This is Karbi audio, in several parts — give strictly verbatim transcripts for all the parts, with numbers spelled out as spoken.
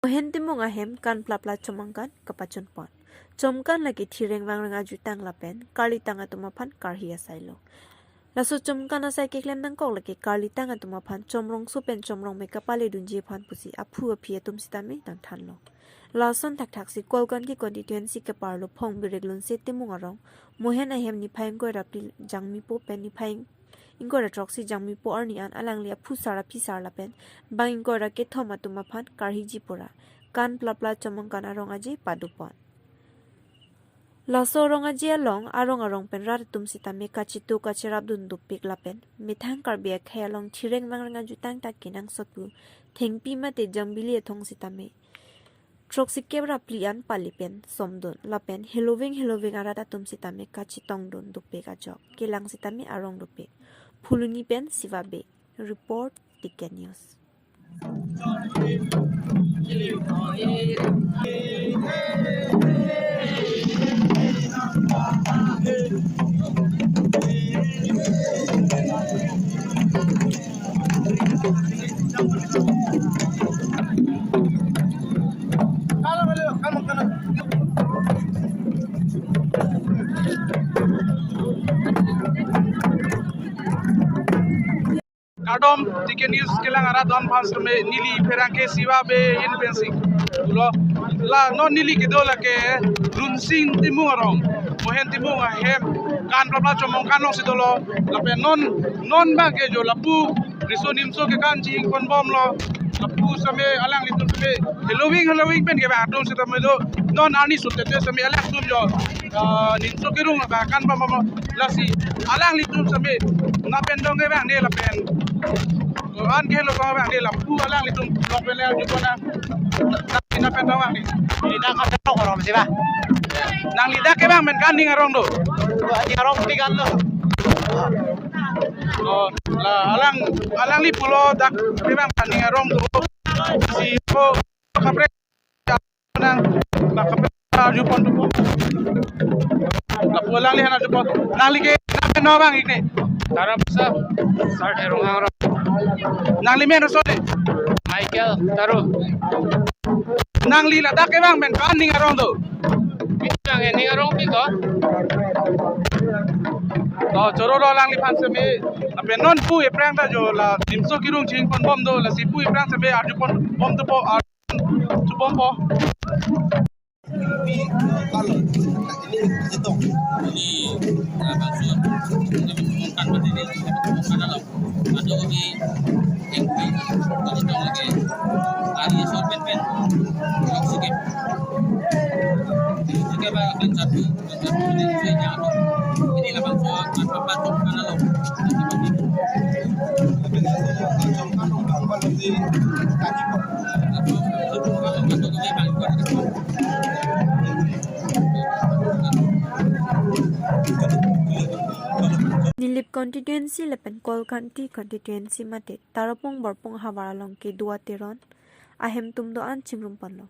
Mohen Timung ahem kan plapla chomangkan kapachunpon. Chomangkan lake thireng vangreng ajutang lapen karlitang atum aphan karhi asai lo. Laso chomangkan asai keklem nangkok lake karlitang atum aphan chomrongso pen chomrongme kapaledunji aphan pusi aphu aphi atum sitame nangthanlo. Lason thakthaksi Kolkanthi constituency keparlo Phongbirek Lunse Timung arong Mohen ahem niphai ingkoi ra phli Jangmipo pen niphai ingkoi ra throksi Jangmipo arni an alangli aphu sar aphi sar lapen bang ingkoi ra kethom atum aphan karhiji pura kan plapla chomangkan arong aje padopon. Laso arong aje along arong arong pen rat atum sitame kachito kachirapdun dopik lapen methang Karbi akhei along thireng vangreng ajutang ta kenangsot pu thengpi mate jangbili athong sitame throksi kep ra phli an pali pen somdun lapen heloving heloving arat atum sitame kachitongdun dopik ajok kelang sitame arong dopik. Phuloni pen Siva Bey report, T K News. Kardom, T K News kelang arat don aphan sitame neli pherangke Siva Bey in pensi pulo. La non neli kedo lake Lunse Timung arong, Mohen Timung ahem kan plapla chomangkan alongsi dolo. Lapen non non bang ke jo lapu riso nimso kekan chingponbomlo. Lapu sitame alanglitum sitame heloving heloving pen kevang atum sitame do. Non arni sutete sitame alangtum jo, ah, nimso kerung abang kan pambomlo. Lasi alanglitum sitame na pen dong kevang ne lapen an kehelo kevang ne lapu alanglitum lok pen le arjupon nang. Na pen dong kevang ne. Neli dak kacharong arom si ba. Nangli dak kevang pen kan ning arong do. Ning arong tiga lo. Oh, la alang alangli pulo dak kevang kan ning arong do. Si po kaprek nang, la kaprek arjupon do. Lapu alangli han arjupon. Nangli ke na pen dong abang ik ne. Tara pusa, Sar Therong Hangrong. Nangli men aso ne. Michael Taro. Nangli ladak kevang pen kan ning arong do. Bang ning arong pi ko. To choro lo alangliphan sitame. Lapen non pu eprang ta jo la nimso kerung chingponbom do, lasi pu eprang sitame arjupon bom dopo, arjupon bompo. Ini, eh, bangso, kan berarti ini, kan alam. Ado kami M P, kami tahu lagi, hari esok pen pen, kalau sikit. Sikit apa akan satu, akan satu ini saya jangan. Ini lah bangso, kan papatok, kan alam. Nilip constituency lapen Kolkanthi constituency mate Tarapung Borpung havar along kedo a Teron ahemtum do-an chingrum ponlo.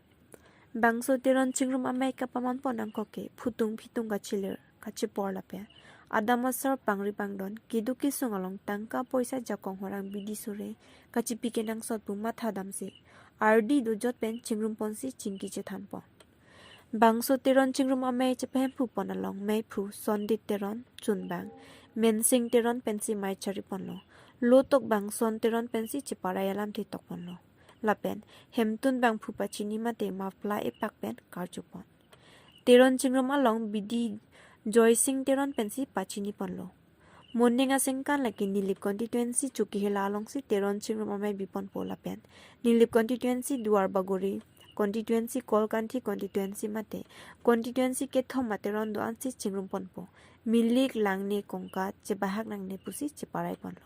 Bangso Teron chingrum amei kapaman pon nangkok ke phutung phitung kachilir kachipor lapen adam asar pangri pangdon kedo kesung along tangka poisa jakong horang bidi sore kachipi kenangsot pu matha damsi ardi dojot pen chingrum ponsi chingki chethan pon. Bangso Teron chingrum amei chepahemphu pon along meiphu Sondit Teron, chunbang Mensing Teron pensi mei chari ponlo. Lo tokbang Son Teron pensi cheparai alamthe tok ponlo. Lapen hemtun bangphu pachini mate mapla epak pen karju pon. Teron chingrum along bidi Joysing Teron pensi pachini ponlo. Moning asengkan lake Nilip constituency Chukihela alongsi Teron chingrum amei biponpo lapen Nilip constituency Duar Bagori constituency, Kolkanthi constituency mate constituency kethom a Teron do-ansi chingrum ponpo. Milik langne kongka chebahak nangne pusi cheparai ponlo.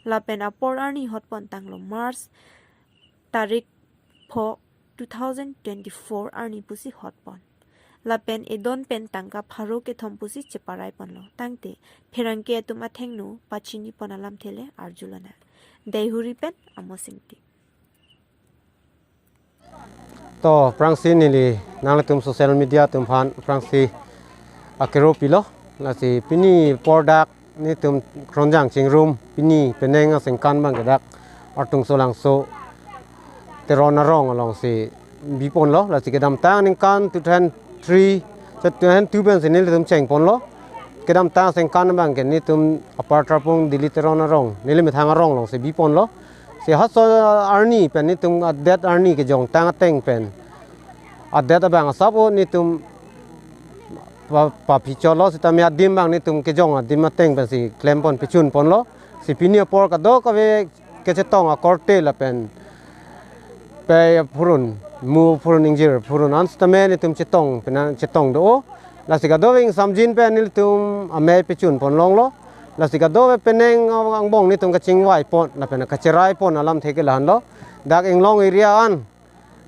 Lapen apor arni hot pon tanglo March tarik pho two thousand twenty-four arni pusi hot pon. Lapen edon pen tangka pharo kethom pusi cheparai ponlo. Tangte pherangke atum athengno pachini pon alamthe le arjulonang. Deihori pen Amos Ingti. To, aphrangsi neli nanglitum social media atum aphan aphrangsi akero pilo. Lasi pini pordak netum Kronjang chingrum pini penang asengkan bang kedak Artungso Langso Teron arong alongsi biponlo, lasi kedamtang aningkan two thousand three, two thousand two pensi nelitum chengponlo. Kedamtang aningkan abangke netum Upper Tarapung Dili Teron arong, neli methang arong alongsi biponlo. Si halaso arni pen netum adet arni kejongtang ateng pen, adet abang asap-o netum pa-, papichotlo, sitame adim abang netum kejong adim ateng pensi klempon pechunponlo. Si pini apor kadokave kachetong akorte lapen pei aphurun, mu aphurun, ingjir aphurun an sitame netum chetong, pina chetong do. Lasi kadokave ingsamjin pen nelitum amei pechunpon longlo. Lasi kadokave penang angbong netum kachingvaipon lapen kacheraipon alamthe ke lahenlo. Dak Inglong area an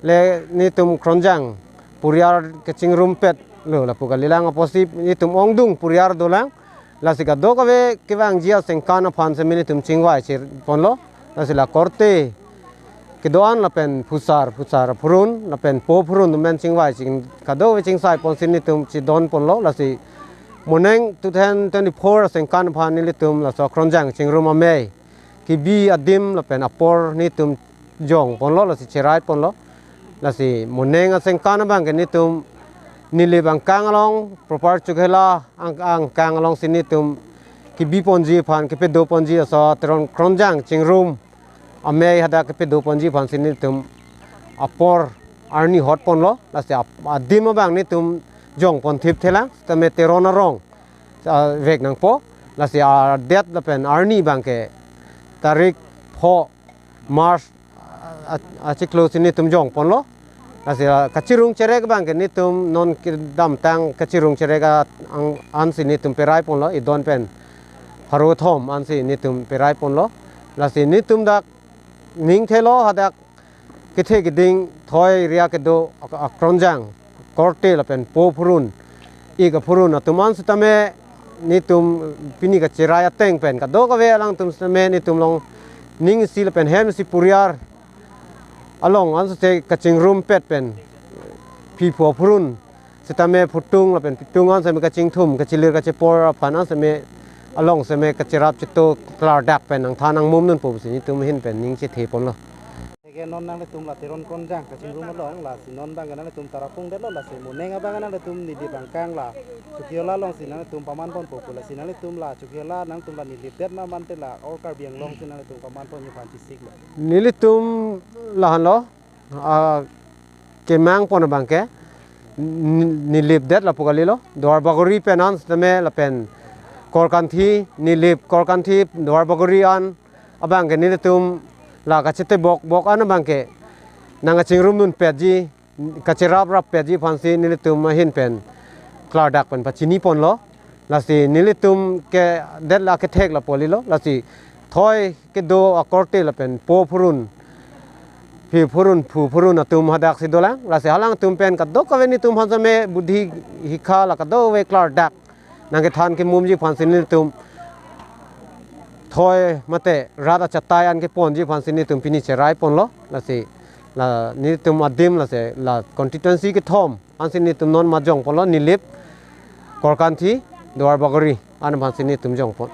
le netum Kronjang puriar kachingrumpetlo lapu kalilang, apotsi netum ongdung puriar dolang. Lasi kadokave kevangji aningkan aphan sitame netum chingvai chirponlo. Lasi la korte kedo-an lapen phusar, phusar aphurun lapen po aphurun atum pen chingvai ching, kadokave chingsaiponsi netum chedonponlo. Lasi moning two thousand twenty-four aningkan aphan nelitum laso Kronjang chingrum amei kebi adim lapen apor netum jongponlo, lasi cheraiponlo. Lasi moning aningkan abangke netum Nilip angkang along, proper Chokihola ang-, angkang alongsi netum kebiponji aphan, kepadoponji laso Teron Kronjang chingrum amei hadak kepadoponji aphansi netum apor arni hotponlo. Lasi ap-, adim abang netum jongpon thipthelang, sitame Teron arong, ah, vek nangpo. Lasi adet lapen arni abangke tarik pho March, ah, ah, achiklo si netum jongponlo. Lasi, ah, kachirung cherek abangke netum non kedamtang kachirung cherek a-, ang, ansi netum peraiponlo, idon pen pharo thom ansi netum peraiponlo. Lasi netum dak ningthelo hadak kethe keding thoi area kedo ak-, akronjang, korte lapen po aphurun, ik aphurun atum an sitame netum pini kacherai ateng pen kadokave alangtum sitame netum along ning isi lapen hem isi puriar along ansose kachingrumpet pen phiphu aphurun sitame phutung lapen pitung an sitame kachingthum, kachelir kachepor aphan an sitame along sitame kacherap cheto klardak pen nangthan nangmumdunpo pusi netum ahin pen ning chetheponlo. Lake non nanglitum la Teron Kronjang kachingrum along, lasi non abang nanglitum Tarapung detlo, lasi moning abang nanglitum Nilip angkang la Chokihola alongsi nanglitum pamanponpo pu, lasi nanglitum la Chokihola nangtum la Nilip det ma mate la all Karbi Anglong si nanglitum pamanponji aphan chesiklo? Nelitum lahenlo, ah, kemangpon abangke, Ni-, Nilip det lapu kalilo, Duar Bagori pen an sitame lapen Korkanthi, Nilip, Korkanthi, Duar Bagori an abangke nelitum la kachetebok bok an abangke nang kachingrumdunpetji, kacherap rappetji aphansi nelitum ahin pen klardak pen pachiniponlo. Lasi nelitum ke det la kethek lapu kalilo. Lasi thoi kedo akorte lapen po aphurun, phi aphurun, phu aphurun atum hadaksi dolang. Lasi alangtum pen kadokave netum aphan sitame budhi hikha la kadokave klardak nangkethan kemumji aphansi netum thoi mate rat achatai an keponji aphansi netum pini cheraiponlo. Lasi la netum adim lasi la constituency kethom ansi netum non majongponlo, Nilip, Korkanthi, Duar Bagori an aphansi netum jongpon.